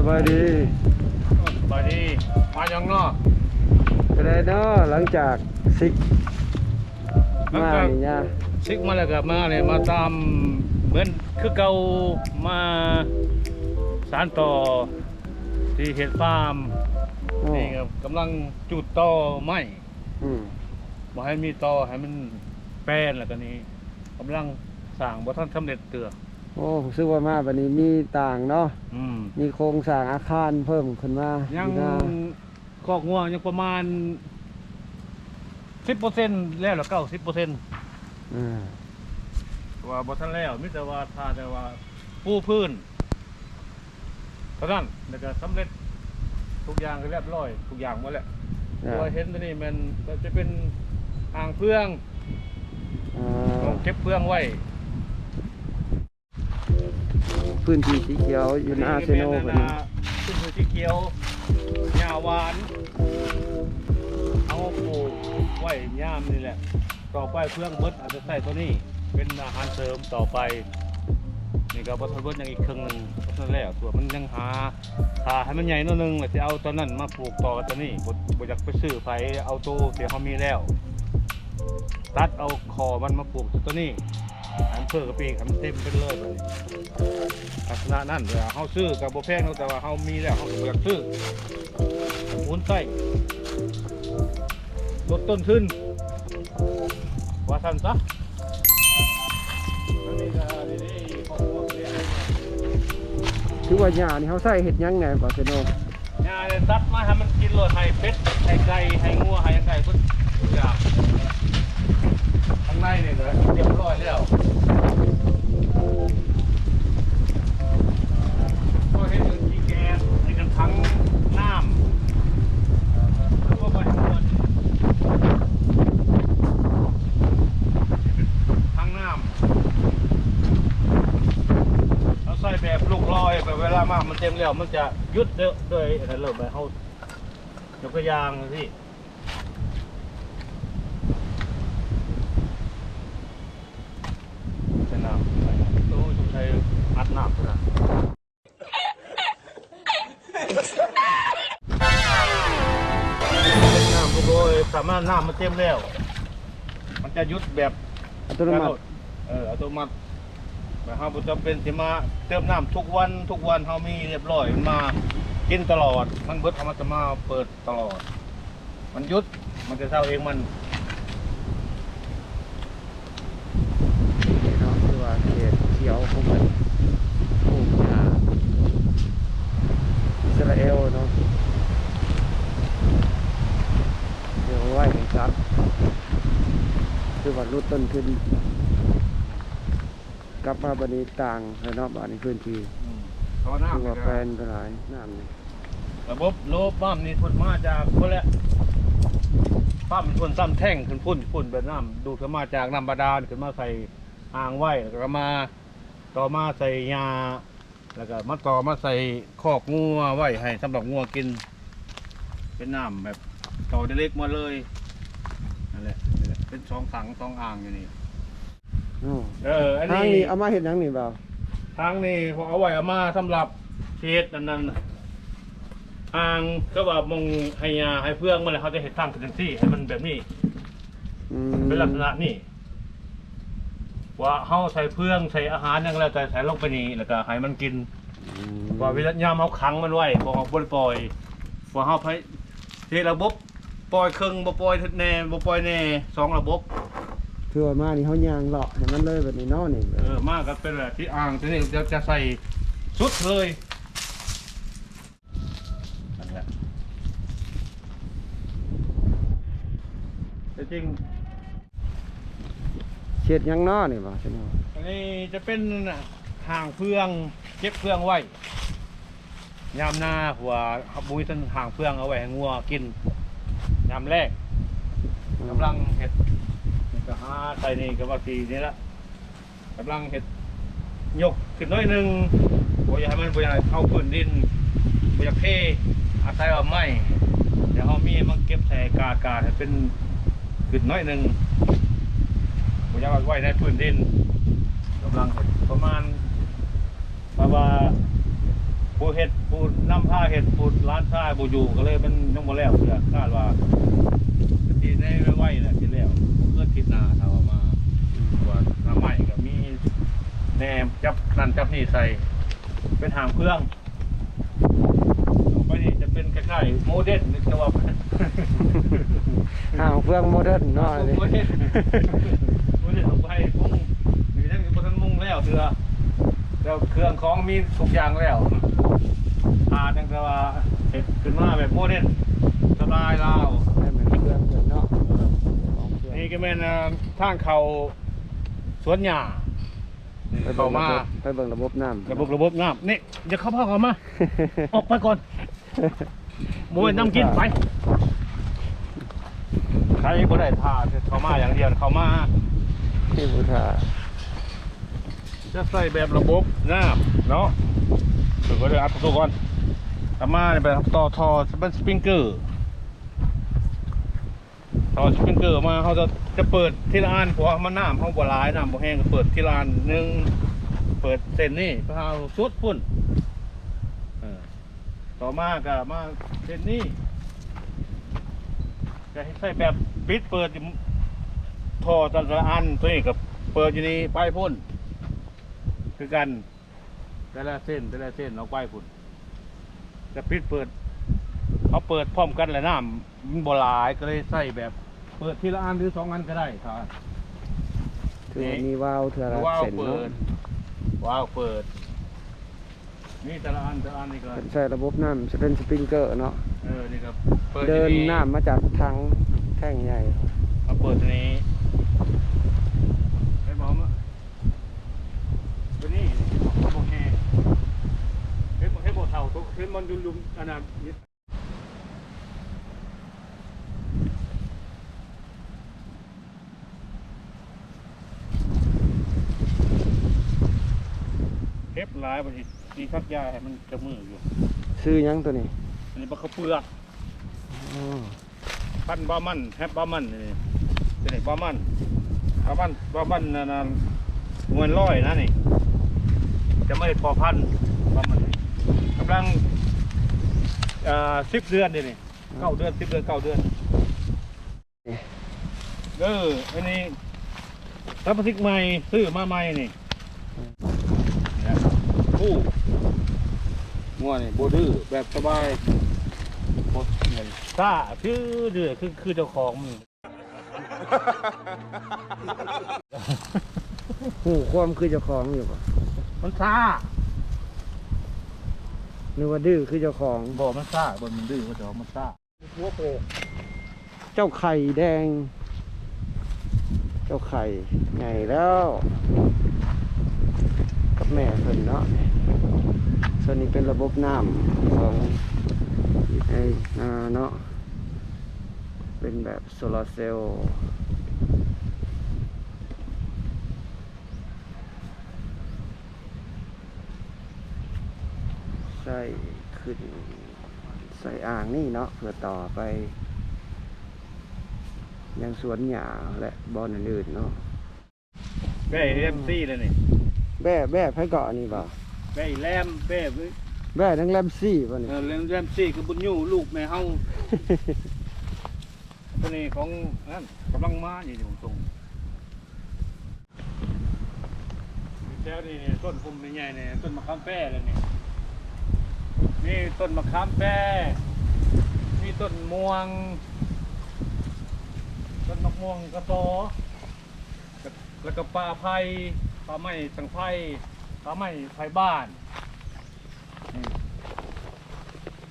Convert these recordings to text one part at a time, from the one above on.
ສະບາຍດີ ສະບາຍດີ ມາຫຍັງເນາະ? ເປັນໃດເນາະ ຫຼັງຈາກສິກມານີ້ຍາ? ສິກມາແລ້ວກໍມານີ້ ມາຕາມເໝືອນຄືເກົ່າ ມາສານຕໍ່ທີ່ເຮັດຟາມ. ນີ້ກໍກຳລັງຈູດຕໍໄມ້ ອືມ ບໍ່ໃຫ້ມີຕໍ ໃຫ້ມັນແປນ ແລ້ວກໍນີ້ກຳລັງສ້າງ ບໍ່ທັນສຳເລັດເທື່ອ. ໂອ້ ຮູ້ສຶກວ່າມາບັດນີ້ມີຕ່າງເນາະ ອືມ ມີໂຄງສ້າງອາຄານເພີ່ມຂຶ້ນມາ ຍັງ ຢູ່ນາ ຄອກງົວຍັງປະມານສິບເປີເຊັນ ແລ້ວລະເກົ້າສິບເປີເຊັນ ອ່າ ວ່າບໍ່ທັນແລ້ວ ມີແຕ່ວ່າຖ້າແຕ່ວ່າປູພື້ນ ເທົ່ານັ້ນ ແລ້ວກໍສຳເລັດທຸກຢ່າງ ກໍຮຽບຮ້ອຍທຸກຢ່າງໝົດແລ້ວ. ອ່າ ທີ່ວ່າເຫັນຕົວນີ້ແມ່ນ ກໍຈະເປັນອ່າງເຟືອງ ອ່າ ຫ້ອງເກັບເຟືອງໄວ້. ພື້ນທີ່ສີຂຽວຢູ່ນາເຊໂນ ອັນນີ້ກໍແມ່ນ ເພິ່ນ ອ່າ ພື້ນທີ່ສີຂຽວ ຫຍ້າຫວານ ເຮົາປູກໄວ້ຍາມນີ້ແຫຼະ ຕໍ່ໄປເຟືອງເບິດ ອາດຈະໃຊ້ຕົວນີ້ເປັນອາຫານເສີມຕໍ່ໄປ. ນີ້ກໍບໍ່ທັນເບິດ ຍັງອີກເຄິ່ງໜຶ່ງບໍ່ທັນແລ້ວ ສ່ວນມັນຍັງຫາ ຖ້າໃຫ້ມັນໃຫຍ່ໜ້ອຍໜຶ່ງ ແລ້ວຊິເອົາຕົວນັ້ນມາປູກຕໍ່ຕົວນີ້. ບໍ່ ບໍ່ຢາກໄປຊື້ໃຜ ເອົາໂຕທີ່ເຮົາມີແລ້ວ ຕັດເອົາຂໍ້ມັນມາປູກຕົວນີ້ ໃຫ້ມັນເພີ່ມຂຶ້ນໄປອີກ ໃຫ້ມັນເຕັມໄປເລີຍ. ບາດນີ້ ລັກສະນະນັ້ນ ເວລາເຮົາຊື້ກໍບໍ່ແພງດອກ ແຕ່ວ່າເຮົາມີແລ້ວ ເຮົາກໍບໍ່ຢາກຊື້ ໝູນໃຊ້ ລົດຕົ້ນທຶນ ວ່າຊັ້ນຊະ. ອັນນີ້ກໍດີໆ ຄອບຄົວກໍລ້ຽງ ຄືວ່າຫຍ້ານີ້ເຮົາໃຊ້ເຮັດຫຍັງແດ່ ບາເຊໂນ? ຫຍ້ານີ້ຕັດມາໃຫ້ມັນກິນໂລດ ໃຫ້ເປັດ ໃຫ້ໄກ່ ໃຫ້ງົວ ໃຫ້ຫຍັງໄດ້ເບິດທຸກຢ່າງ. ຂ້າງໃນນີ້ກໍຮຽບຮ້ອຍແລ້ວ ກໍເຮັດເປັນຂີ້ແກດ ໃຫ້ກັນຖັງນ້ຳ ແລ້ວກໍໄວ້ໃຫ້ມັນ ຖັງນ້ຳ ເຮົາໃສ່ແບບລູກລອຍ ແບບເວລານ້ຳມັນເຕັມແລ້ວ ມັນຈະຢຸດເດີ ໂດຍອັນນັ້ນເລີຍ ແບບເຮົາ ຍົກຕົວຢ່າງຊີ້ ໃສ່ນ້ຳ ໂອ້ ສົງໄສອັດນ້ຳພຸ້ນນະ ນ້ຳ ໂອ້ຍ ຖ້າມານ້ຳມັນເຕັມແລ້ວ ມັນຈະຢຸດແບບອັດຕະໂນມັດ ເອີ ອັດຕະໂນມັດ ແບບເຮົາບໍ່ຈຳເປັນຊິມາເຕີມນ້ຳທຸກວັນ ທຸກວັນ ເຮົາມີຮຽບຮ້ອຍ ມັນມາກິນຕະຫຼອດ ມັນເບິດ ເຮົາມັນຈະມາເປີດ ຕະຫຼອດ ມັນຢຸດ ມັນຈະເຊົາເອງມັນ. ນີ້ເນາະ ຄືວ່າເຂດຂຽວຂອງເພິ່ນ ປູກຫຍ້າອິດສະຣາແອລເນາະ ເພື່ອເອົາໄວ້ໃຫ້ສັດ ຄືວ່າຫຼຸດຕົ້ນທຶນ. ກັບມາບັດນີ້ຕ່າງແລ້ວເນາະ ບາດນີ້ພື້ນທີ່ ອືມ ເພາະວ່ານ້ຳ ຄືວ່າແປນໄປຫຼາຍ ນ້ຳນີ້ ລະບົບ ລະບົບປ້ຳນີ້ພຸ້ນມາຈາກພຸ້ນແຫຼະ ປ້ຳພຸ້ນ ຊ້ຳແທ້ງຂຶ້ນພຸ້ນ ພຸ້ນ ແບບນ້ຳດູດຂຶ້ນມາຈາກນ້ຳບາດານ ຂຶ້ນມາໃສ່ອ່າງໄວ້ ແລ້ວກໍມາ ຕໍ່ມາໃສ່ຫຍ້າ ແລ້ວກໍມາຕໍ່ມາໃສ່ຄອກງົວໄວ້ໃຫ້ສຳລັບງົວກິນ ເປັນນ້ຳແບບຕໍ່ເດັກໆມາເລີຍ ນັ້ນແຫຼະ ເປັນສອງຖັງສອງອ່າງຢູ່ນີ້. ໂອ້ ເອີ ອັນນີ້ ທາງນີ້ເອົາມາເຮັດຫຍັງນີ້ບ່າວ? ທາງນີ້ເອົາໄວ້ເອົາມາສຳລັບເຮັດອັນນັ້ນ ອ່າງ ຄືວ່າໝ່ອງໃຫ້ຫຍ້າໃຫ້ເຟືອງມັນ ເຮົາຈະເຮັດທາງຂຶ້ນຈັ່ງຊີ້ ໃຫ້ມັນແບບນີ້ ອືມ ເປັນລັກສະນະນີ້ ວ່າເຮົາໃສ່ເຟືອງ ໃສ່ອາຫານຫຍັງແລ້ວແຕ່ ໃສ່ລົງໄປນີ້ ແລ້ວກໍໃຫ້ມັນກິນ ອືມ ວ່າເວລາຍາມເຮົາຂັງມັນໄວ້ ບໍ່ ບໍ່ໄດ້ປ່ອຍ ວ່າເຮົາໄປເຮັດລະບົບ ປ່ອຍເຄິ່ງ ບໍ່ປ່ອຍແດ່ ບໍ່ປ່ອຍແດ່ ສອງລະບົບ. ຄືວ່າມານີ້ເຮົາຍ່າງເລາະໃຫ້ມັນເລີຍແບບນີ້ເນາະນີ້ ເອີ ມາກໍເປັນແບບທີ່ອ່າງຕົວນີ້ຈະ ຈະໃສ່ສຸດເລີຍ ນັ້ນແຫຼະ ແຕ່ຈິງ ເຂດຫຍັງເນາະນີ້ວ່າຊັ້ນເນາະ? ອັນນີ້ຈະເປັນຫ້າງເຟືອງ ເກັບເຟືອງໄວ້ ຍາມນາ ເພາະວ່າເຮົາບໍ່ມີທັນຫ້າງເຟືອງເອົາໄວ້ໃຫ້ງົວກິນຍາມແລ້ງ. ອືມ ກຳລັງເຮັດ ນີ້ກໍຫາໃສ່ນີ້ ກໍວ່າຊິນີ້ລະ ກຳລັງເຮັດ ຍົກຂຶ້ນໜ້ອຍໜຶ່ງ ບໍ່ຢາກໃຫ້ມັນ ບໍ່ຢາກເອົາພື້ນດິນ ບໍ່ຢາກເທ ອາໄສວ່າໄມ້ ແຕ່ເຮົາມີມາເກັບໃສ່ກາດໆ ໃຫ້ເປັນຂຶ້ນໜ້ອຍໜຶ່ງ ບໍ່ຢາກເອົາໄວ້ໃນພື້ນດິນ. ກຳລັງເຮັດປະມານ ຖ້າວ່າບໍ່ ເຮັດ ຜູ້ນຳພາເຮັດ ຜູ້ຫຼານຊາຍບໍ່ຢູ່ ກໍເລີຍມັນຍັງບໍ່ແລ້ວເທື່ອ. ຄາດວ່າຄືຊິໃນໄວໆແຫຼະຊິແລ້ວ ບໍ່ເກີນອາທິດໜ້າ ຖ້າວ່າມາ ອືມ ວ່າໜ້າໄມ້ກໍມີແດ່ ຈັບນັ້ນຈັບນີ້ໃສ່ ເປັນຫ້າງເຟືອງ. ຕໍ່ໄປນີ້ຈະເປັນຄ້າຍໆໂມເດີນ ແຕ່ວ່າ ຫ້າງເຟືອງໂມເດີນເນາະ ໂມເດີນ ໂມເດີນ ລົງໄປມຸງ ນີ້ຍັງບໍ່ທັນມຸງແລ້ວເທື່ອ ແລ້ວເຄື່ອງຂອງມີທຸກຢ່າງແລ້ວ ຖ້າຈັ່ງແຕ່ວ່າເຮັດຂຶ້ນມາແບບໂມເດີນ ສະໄຕລາວ ໃຫ້ມັນເຄື່ອງເພິ່ນເນາະ ຂອງເພິ່ນ. ນີ້ກໍແມ່ນ ອ່າ ທາງເຂົ້າສວນຫຍ້າ ໄປເບິ່ງ ເຂົ້າມາ ລະບົບ ໄປເບິ່ງລະບົບນ້ຳ ລະບົບ ລະບົບນ້ຳນີ້ ຢ່າເຂົ້າ ພາເຂົ້າມາ ອອກໄປກ່ອນ ບໍ່ແມ່ນນຳກິນ ໄປ ໃຜບໍ່ໄດ້ ຖ້າເຂົ້າມາຢ່າງດຽວ ເຂົ້າມາ ທີ່ບໍ່ຖ້າ ຈະໃສ່ແບບລະບົບນ້ຳເນາະ ເພິ່ນກໍໄດ້ອັດປະຕູກ່ອນ ເຂົ້າມາແບບຕໍ່ທໍ່ ເປັນສະປຣິງເກີ ຕໍ່ສະປຣິງເກີມາ ເຮົາຈະ ຈະເປີດທີລະອັນ ເພາະວ່າມັນ ນ້ຳເຮົາບໍ່ຫຼາຍ ນ້ຳບໍ່ແຮງ ກໍເປີດທີລະອັນໜຶ່ງ ເປີດເສັ້ນນີ້ ພາເຮົາສຸດພຸ້ນ ເອີ ຕໍ່ມາກໍມາເສັ້ນນີ້ ກໍໃຫ້ໃຊ້ແບບປິດເປີດ ທໍ່ແຕ່ລະອັນ ໂຕນີ້ກໍເປີດຢູ່ນີ້ໄປພຸ້ນຄືກັນ ແຕ່ລະເສັ້ນ ແຕ່ລະເສັ້ນອອກໄປພຸ້ນ ຈະປິດເປີດ ເຮົາເປີດພ້ອມກັນແຫຼະ ນ້ຳມັນບໍ່ຫຼາຍ ກໍເລີຍໃຊ້ແບບເປີດທີລະອັນ ຫຼື ສອງອັນກໍໄດ້ ຖ້າ ຄືວ່າມີວາວເທື່ອລະ ວາວເສັ້ນເນາະ ເປີດ ວາວເປີດ ມີແຕ່ລະອັນ ແຕ່ລະອັນນີ້ກໍ ເພິ່ນໃຊ້ລະບົບນ້ຳ ຈະເປັນສະປຣິງເກີເນາະ ເອີ ນີ້ກໍເປີດ ເດີນນ້ຳມາຈາກຖັງແທ້ງໃຫຍ່ ເຮົາເປີດຕົວນີ້ ເຫັນບໍ່? ຕົວນີ້ບໍ່ແຮງ ເຫັນບໍ່? ເຫັນບໍ່ເຖົ້າ? ຕົວ ເຫັນມັນຢູ່ລຸ່ມ ອັນນັ້ນ ເຈັບຫຼາຍ ບັດນີ້ຊິສັກຢາໃຫ້ມັນຈະມືຢູ່. ຊື່ຫຍັງຕົວນີ້? ອັນນີ້ບັກເຂົ້າເປືອກ. ອໍ ພັນບາມັນ ແຮັບບາມັນນີ້ ຕົວນີ້ບາມັນ ບາມັນ ບາມັນ ອັນນັ້ນ ງວນຮ້ອຍນະນີ້ ຈະມາເຮັດພໍ່ພັນບາມັນນີ້ ກຳລັງ ອ່າ ສິບເດືອນເດນີ້ ເກົ້າເດືອນ ສິບເດືອນ ເກົ້າເດືອນ. ເອີ ອັນນີ້ສະມາຊິກໃໝ່ ຊື້ມາໃໝ່ນີ້ ນີ້ ໂອ້ ງົວນີ້ບໍ່ດື້ ແບບສະບາຍ ບໍ່ ຊ້າ ຄືດື້ ຄື ຄືເຈົ້າຂອງມັນ. ຮູ້ຄວາມຄືເຈົ້າຂອງຢູ່ບໍ່? ມັນຊ້າ ຫຼືວ່າດື້ຄືເຈົ້າຂອງ? ບໍ່ ມັນຊ້າ ບໍ່ ມັນດື້ ມັນ ແຕ່ວ່າມັນຊ້າ. ຫົວໂປກ ເຈົ້າໄຂ່ແດງ ເຈົ້າໄຂ່ໃຫຍ່ແລ້ວ ກັບແມ່ເພິ່ນເນາະ. ສ່ວນນີ້ເປັນລະບົບນ້ຳຂອງໄຮ່ນາເນາະ ເປັນແບບໂຊລາເຊວ ໃຊ້ຂຶ້ນ ໃສ່ອ່າງນີ້ເນາະ ເພື່ອຕໍ່ໄປຍັງສວນຫຍ້າ ແລະ ບ່ອນອື່ນໆເນາະ. ແບ້ແລມຊີແລ້ວນີ້ ແບ້ ແບ້ໃຜເກາະນີ້ບໍ່? ແບ້ອີແລມ ແບ້ ແບ້ນາງແລມຊີບໍ່ນີ້? ເອີ ແລມ ແລມຊີກັບບຸນຍູ ລູກແມ່ເຮົາ. ຕົວນີ້ຂອງນັ້ນ ກຳລັງມາຢູ່ ຢູ່ຕົງ ແຖວນີ້ນີ້ ຕົ້ນພຸ່ມໃຫຍ່ໆນີ້ ຕົ້ນມະຂາມແປແລ້ວນີ້ ມີຕົ້ນມະຂາມແປ ມີຕົ້ນມ່ວງ ຕົ້ນໝາກມ່ວງກະຕໍ ແລ້ວກໍປ່າໄຜ່ ປ່າໄມ້ສັງໄພ ປ່າໄມ້ໄຜ່ບ້ານ. ນີ້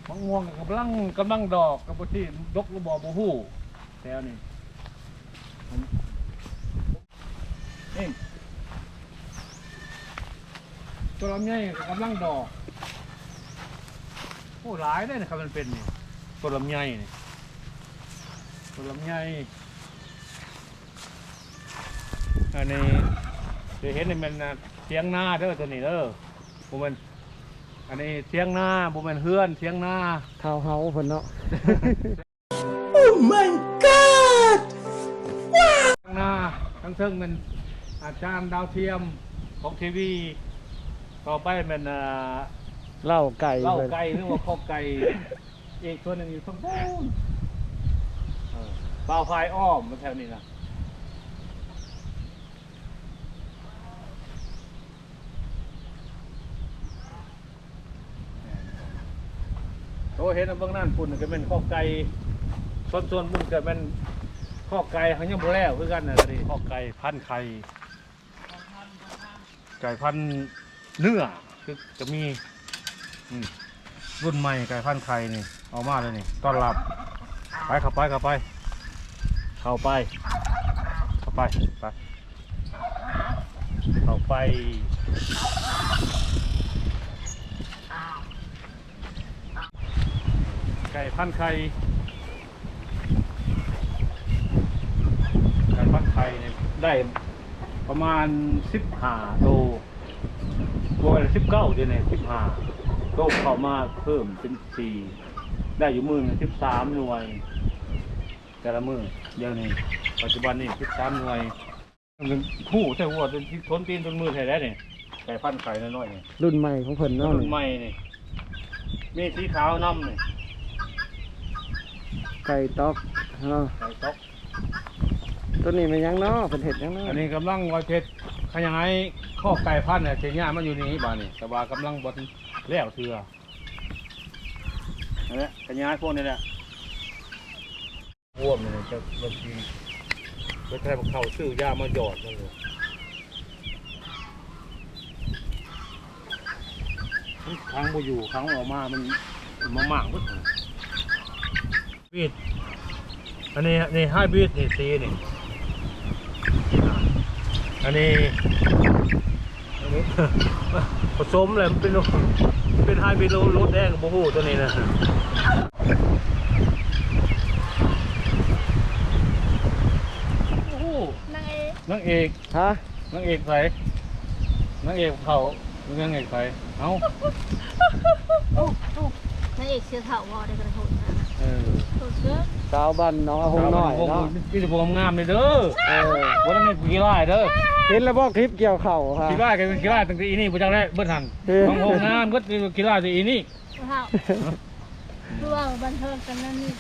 ໝາກມ່ວງກຳລັງ ກຳລັງດອກ ກໍບໍ່ຮູ້ຊິດົກຫຼືບໍ່ ບໍ່ຮູ້ແຖວນີ້. ນີ້ ຕົ້ນລຳໄຍກໍກຳລັງດອກ. ໂອ້ ຫຼາຍເດ້ ຄັນມັນເປັນນີ້ ຕົ້ນລຳໄຍນີ້ ຕົ້ນລຳໄຍ. ອັນນີ້ທີ່ເຫັນນີ້ແມ່ນ ອາ ຖຽງນາເດີ ຕົວນີ້ເດີ ບໍ່ແມ່ນ ອັນນີ້ຖຽງນາ ບໍ່ແມ່ນເຮືອນ ຖຽງນາ ທ້າວເຮົາເພິ່ນເນາະ. Oh my god! ທາງໜ້າ ທາງເທິງແມ່ນອາຈານດາວທຽມຂອງທີວີ ຕໍ່ໄປແມ່ນ ອ່າ ເລົ້າໄກ່ ເລົ້າໄກ່ ຫຼືວ່າຄອກໄກ່ ອີກສ່ວນໜຶ່ງຢູ່ທາງພຸ້ນ ເອີ ບ່າວພາຍອ້ອມມາແຖວນີ້ນະ. ໂຕເຫັນເບື້ອງນັ້ນພຸ້ນກໍແມ່ນຄອກໄກ່ ສ່ວນໆພຸ້ນກໍແມ່ນຄອກໄກ່ ເຮົາຍັງບໍ່ແລ້ວຄືກັນນະ ຄອກໄກ່ພັນໄຂ່ ໄກ່ພັນເນື້ອ ຄືຈະມີ ອືມ ລຸ້ນໃໝ່ໄກ່ພັນໄຂ່ນີ້ ເອົາມາເລີຍນີ້ ຕ້ອນຮັບ ໄປ ເຂົ້າໄປ ເຂົ້າໄປ ເຂົ້າໄປ ເຂົ້າໄປ ໄປ ເຂົ້າໄປ. ໄກ່ພັນໄຂ່ ໄກ່ພັນໄຂ່ນີ້ໄດ້ປະມານສິບຫ້າໂຕ ບໍ່ແມ່ນສິບເກົ້າ ດຽວນີ້ສິບຫ້າ ໂຕເຂົ້າມາເພີ່ມເປັນສີ່ ໄດ້ຢູ່ມື້ໜຶ່ງສິບສາມໜ່ວຍ ແຕ່ລະມື້ ດຽວນີ້ ປັດຈຸບັນນີ້ສິບສາມໜ່ວຍ. ໂຫ ແຕ່ວ່າຊິທົນຕີນທົນມືແທ້ແຫຼະນີ້ ໄກ່ພັນໄຂ່ນ້ອຍໆນີ້ ລຸ້ນໃໝ່ຂອງເພິ່ນເນາະ ລຸ້ນໃໝ່ນີ້ ມີສີຂາວນຳນີ້ ໄກ່ຕອກເນາະ ໄກ່ຕອກ. ໂຕນີ້ແມ່ນຫຍັງເນາະ ເພິ່ນເຮັດຫຍັງເນາະ? ອັນນີ້ກຳລັງວ່າເຮັດຂະຫຍາຍຄອກໄກ່ພັນ ຊິຍ້າຍມາຢູ່ນີ້ບາດນີ້ ແຕ່ວ່າກຳລັງບໍ່ແລ້ວເທື່ອ ນັ້ນແຫຼະ ຂະຫຍາຍພວກນີ້ແຫຼະ. ບວມນີ້ຈະ ມັນຊິ ໄປແທງເຂົ້າຊື້ຢາມາຢອດມັນຢູ່ ມັນຂັງບໍ່ຢູ່ ຂັງອອກມາ ມັນມາໝາກເບິດ. ບີດ ອັນນີ້ ນີ້ໄຮບຣິດ ນີ້ ສີນີ້ ອັນນີ້ ອັນນີ້ ປະສົມແລ້ວ ມັນເປັນ ເປັນໄຮບຣິດ ໂລດແດງກໍບໍ່ຮູ້ໂຕນີ້ນະ. ໂອ້ໂຫ ນາງເອກ ນາງເອກ ຮະ? ນາງເອກໃສ? ນາງເອກເຖົ້າ ນາງເອກໃສ? ເອົ້າ ນາງເອກເສືອເຖົ້າບໍ່ໄດ້ກະໂທດນະ. ເອີ ໂທດເກີນ ສາວບ້ານໜອງອະຫົງນ້ອຍເນາະ ມີແຕ່ຜູ້ງາມໆເດີ. ເອີ ບໍ່ໄດ້ມີຜູ້ຂີ້ຮ້າຍເດີ. ເຫັນແລ້ວບໍ່ຄລິບກ່ຽວເຂົ້າ ຂີ້ຮ້າຍກໍຂີ້ຮ້າຍຕັ້ງແຕ່ອີ່ນີ້ບໍ່ຈັກແລ້ວເບິດຫັ້ນ ເອີ ຂອງໂຮງງານເບິດ ຂີ້ຮ້າຍແຕ່ອີ່ນີ້. ເຖົ້າ ຄືວ່າບັນເທີງກັນນັ້ນນີ້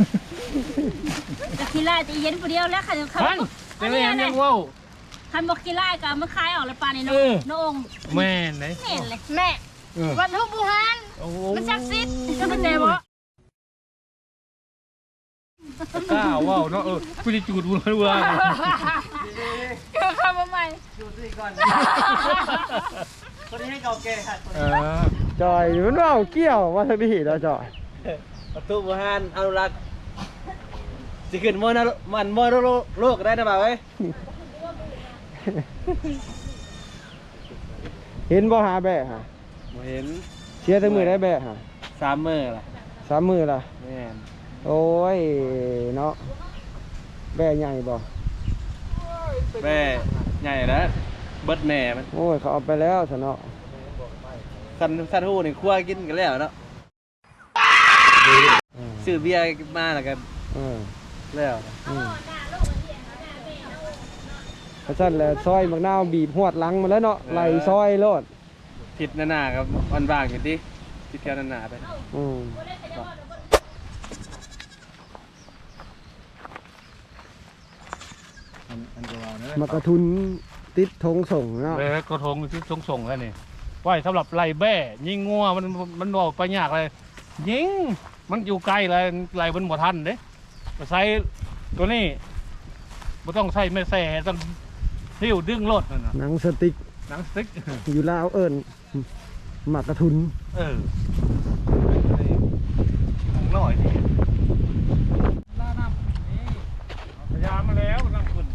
ກໍຂີ້ຮ້າຍແຕ່ອີ່ເຢັນຜູ້ດຽວແລ້ວ ຄັນເຂົາ ແຕ່ແມ່ນຍັງເວົ້າ ຄັນບໍ່ຂີ້ຮ້າຍກໍເອົາມາຂາຍອອກແລ້ວປານນີ້ເນາະ. ເອີ ນ້ອງ ແມ່ນເດ້ ແມ່ນເລີຍ ແມ່ ເອີ ວັດຮູບບູຮານ ໂອ້ ມັນສັກສິດ ເຈົ້າເຂົ້າໃຈບໍ່? ກ້າເວົ້າເນາະ. ເອີ ຜູ້ທີ່ຈູດບຸນວ່າ ເກີດຄຳວ່າໃໝ່ ຈູດອີກກ່ອນ ຄົນນີ້ໃຫ້ເກົ່າແກ່ຄັກ. ເອີ ຈ່ອຍ ມັນເວົ້າກ່ຽວມາທາງນີ້ເນາະ ຈ່ອຍ. ວັດຖຸບູຮານອະນຸລັກ ຊິຂຶ້ນມໍລະດົກ ມັນມໍລະດົກໂລກກໍໄດ້ນະບ່າວເອີຍ. ເຫັນບໍ່ຫາແບ້ຫາ? ບໍ່ເຫັນ. ເສຍຈັກມື້ໄດ້ແບ້ຫາ? ສາມມື້ລະ. ສາມມື້ລະ? ແມ່ນ. ໂອ້ຍເນາະ ແບ້ໃຫຍ່ບໍ່? ແບ້ໃຫຍ່ແລ້ວ ເບິດແມ່ມັນ. ໂອ້ຍ ເຂົາເອົາໄປແລ້ວຊັ້ນເນາະ. ສັນ ສັນຫູນີ້ຄົວກິນກໍແລ້ວເນາະ. ອືມ ຊື້ເບຍມາແລ້ວກໍ ເອີ ແລ້ວ. ອືມ ຄັນຊັ້ນແຫຼະ ຊອຍໝາກນາວບີບຮວດຫຼັງມາແລ້ວເນາະ. ເອີ ໄລ່ຊອຍໂລດ. ທິດໜ້າໆກໍອັນວ່າງຢູ່ຕິ ທິດແຖວໜ້າໆໄປ. ອືມ ອັນ ອັນກໍວ່າເນາະ ໝາກກະທຸນຕິດຖົງສົ່ງເນາະ. ເອີ ກະທົງຕິດຖົງສົ່ງແລ້ວນີ້ ໄວ້ສຳລັບໄລ່ແບ້ຍິງງົວ. ມັນ ມັນເວົ້າໄປຍາກເລີຍ ຍິງ ມັນຢູ່ໄກ ໄລ່ ໄລ່ມັນບໍ່ທັນເດ້. ໄປໃຊ້ໂຕນີ້ ບໍ່ຕ້ອງໃຊ້ແມ່ແສ້ ຕ້ອງຫິ້ວດຶງໂລດນັ້ນນະ. ໜັງສະຕິກ ໜັງສະຕິກ ຢູ່ລາວເອີ້ນ ໝາກກະທຸນ. ເອີ ນ້ອຍນີ້ ລານ້ຳຂຶ້ນນີ້ ເອົາຂະຫຍາມາແລ້ວ ນ້ຳຂຶ້ນ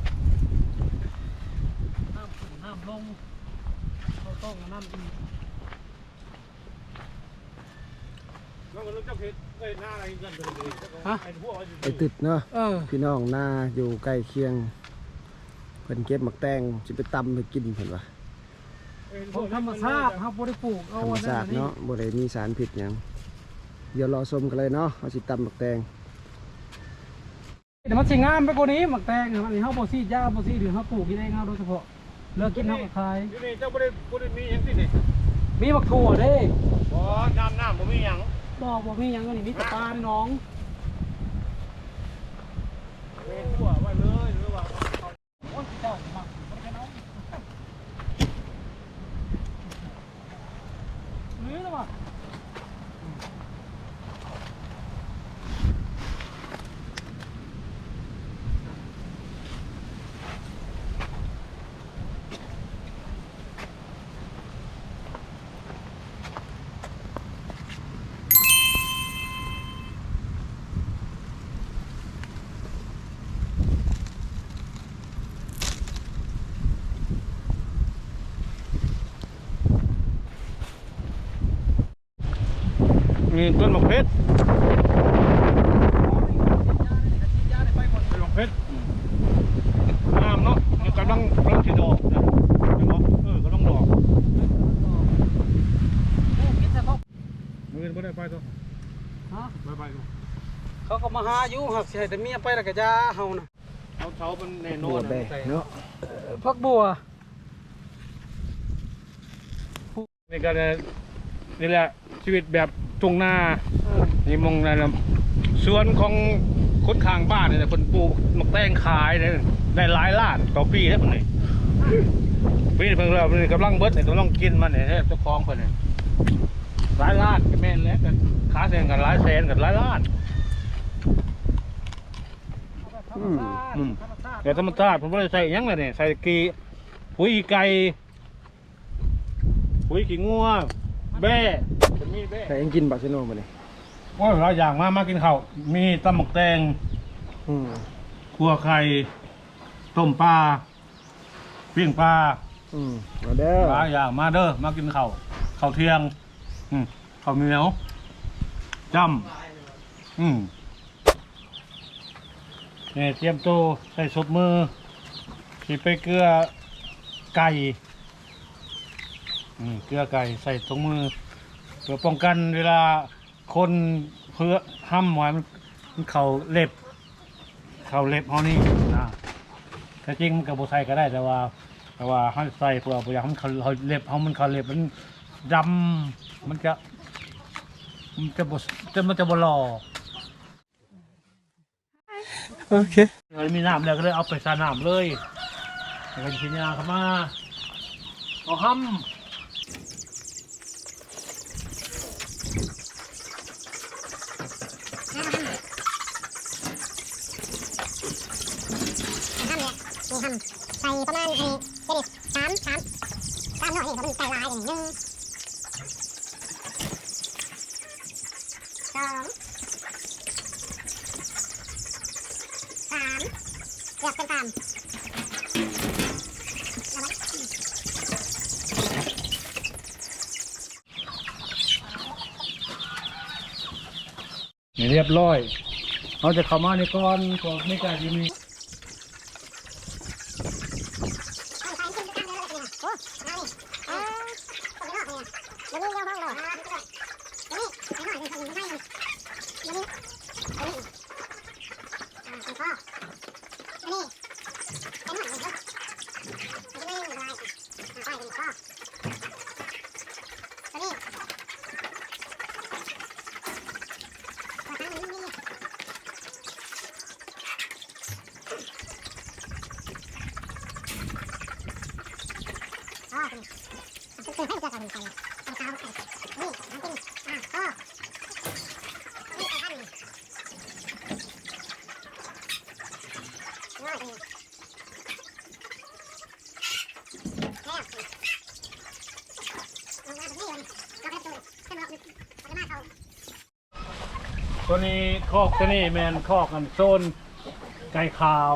ນ້ຳຂຶ້ນ ນ້ຳລົງ ເຂົາຕ້ອງອັນນັ້ນອີກ. ຮະ? ໄອ້ຕຶດເນາະ ເອີ ພີ່ນ້ອງນາຢູ່ໃກ້ຄຽງ ເພິ່ນເກັບໝາກແຕງ ຊິໄປຕຳໃຫ້ກິນເພິ່ນວ່າ. ຂອງທຳມະຊາດ ເຮົາບໍ່ໄດ້ປູກເອົາ ທຳມະຊາດເນາະ ບໍ່ໄດ້ມີສານພິດຫຍັງ. ດຽວລໍຊົມກັນເລີຍເນາະ ເຮົາຊິຕຳໝາກແຕງ. ແຕ່ມັນຊິງາມໄປກວ່ານີ້ ໝາກແຕງ ອັນນີ້ເຮົາບໍ່ສີດຢາ ບໍ່ສີດ ເຮົາປູກກິນເອງເຮົາໂດຍສະເພາະ ເລືອກກິນເຮົາກໍຂາຍ. ຢູ່ນີ້ເຈົ້າບໍ່ໄດ້ ບໍ່ໄດ້ມີຫຍັງຕິນີ້? ມີບັກຖົ່ວເດ້. ບໍ່ ຍາມນ້ຳບໍ່ມີຫຍັງ. ບໍ່ ບໍ່ມີຫຍັງ ອັນນີ້ມີແຕ່ປາໃນໜອງ. ເຮັດຂົ້ວໄວ້ເລີຍ ຫຼືວ່າ ໂອ້ຍ ເຈົ້າມັກບໍ່ໄດ້ເອົາ ນີ້ລະວ່າ. ນີ້ ຕົ້ນໝາກເພັດ ຕົ້ນໝາກເພັດ ອືມ ງາມເນາະ. ນີ້ກຳລັງ ກຳລັງຊິດອກນະ ເຫັນບໍ່? ເອີ ກຳລັງດອກ. ມື້ອື່ນບໍ່ໄດ້ໄປຕົວະ? ຮະ? ບໍ່ໄປຕົວະ? ເຂົາກໍມາຫາຢູ່ ຫາກຊິໃຫ້ແຕ່ເມຍໄປແລ້ວກໍຢ່າເຮົານະ. ເອົາເສົາມັນແນ່ນອນ ບົວແບເນາະ ເອີ ຜັກບົວ. ນີ້ກໍ ນີ້ແຫຼະ ຊີວິດແບບທົ່ງນາ. ເອີ ນີ້ໝ່ອງນັ້ນລະ ສວນຂອງຄົນຂ້າງບ້ານນີ້ແຫຼະ ເພິ່ນປູກໝາກແຕງຂາຍເດ້ ໄດ້ຫຼາຍລ້ານຕໍ່ປີເດ້ເພິ່ນນີ້. ປີນີ້ເພິ່ນກຳລັງເບິດນີ້ ກຳລັງກິນມັນນີ້ ເຈົ້າຂອງເພິ່ນນີ້ຫຼາຍລ້ານ ກໍແມ່ນແຫຼະ ກໍຂາຍແສນ ກໍຫຼາຍແສນ ກໍຫຼາຍລ້ານ. ອືມ ອືມ ແບບທຳມະຊາດ ເພິ່ນບໍ່ໄດ້ໃສ່ຫຍັງເລີຍນີ້ ໃສ່ຂີ້ ປຸ໋ຍໄກ່ ປຸ໋ຍຂີ້ງົວ ແບ້ ຈະມີແບ້ ໃສ່ຫຍັງກິນບາເຊໂນມື້ນີ້? ໂອ້ຍ ຫຼາຍຢ່າງ ມາ ມາກິນເຂົ້າ ມີຕຳໝາກແຕງ ອືມ ຂົ້ວໄຂ່ ຕົ້ມປາ ປີ້ງປາ ອືມ ມາເດີ ຫຼາຍຢ່າງ ມາເດີ ມາກິນເຂົ້າ ເຂົ້າທ່ຽງ ອືມ ເຂົ້າໜຽວ ຈ້ຳ ອືມ. ນີ້ຕຽມໂຕໃສ່ສົບມື ຊິໄປເກືອໄກ່ ອືມ ເກືອໄກ່ໃສ່ຖົງມື ເພື່ອປ້ອງກັນເວລາຄົນເພື່ອຫ້ຳວ່າມັນ ມັນເຂົ້າເລັບ ເຂົ້າເລັບເຮົານີ້ນະ. ແທ້ຈິງມັນກໍບໍ່ໃສ່ກໍໄດ້ ແຕ່ວ່າ ແຕ່ວ່າເຮົາໃສ່ເພື່ອບໍ່ຢາກໃຫ້ມັນເຂົ້າເລັບເຮົາ ມັນເຂົ້າເລັບມັນດຳ ມັນຈະ ມັນຈະບໍ່ ຈະ ມັນຈະບໍ່ຫຼໍ່. ໂອເຄ ເອີ ມີນ້ຳແລ້ວກໍເລີຍເອົາໄປສານ້ຳເລີຍ ແລ້ວກໍຊິຍ່າງເຂົ້າມາເອົາຫ້ຳ ເອົາຫ້ຳນີ້ ເອົາຫ້ຳນີ້ ໃສ່ປະມານ ອັນນີ້ ເປັນສາມ ສາມ ສາມໜ້ອຍນີ້ ເພາະມັນໃສ່ຫຼາຍ ໜຶ່ງ ສອງ ສາມ ເລືອກເປັນຕາມ ນີ້ຮຽບຮ້ອຍ ເຮົາຈະເຂົ້າມານີ້ກ່ອນ ພວກເມກາຊິມີ ໂຕນີ້ ຄອກໂຕນີ້ແມ່ນຄອກອັນໂຊນໄກ່ຂາວ.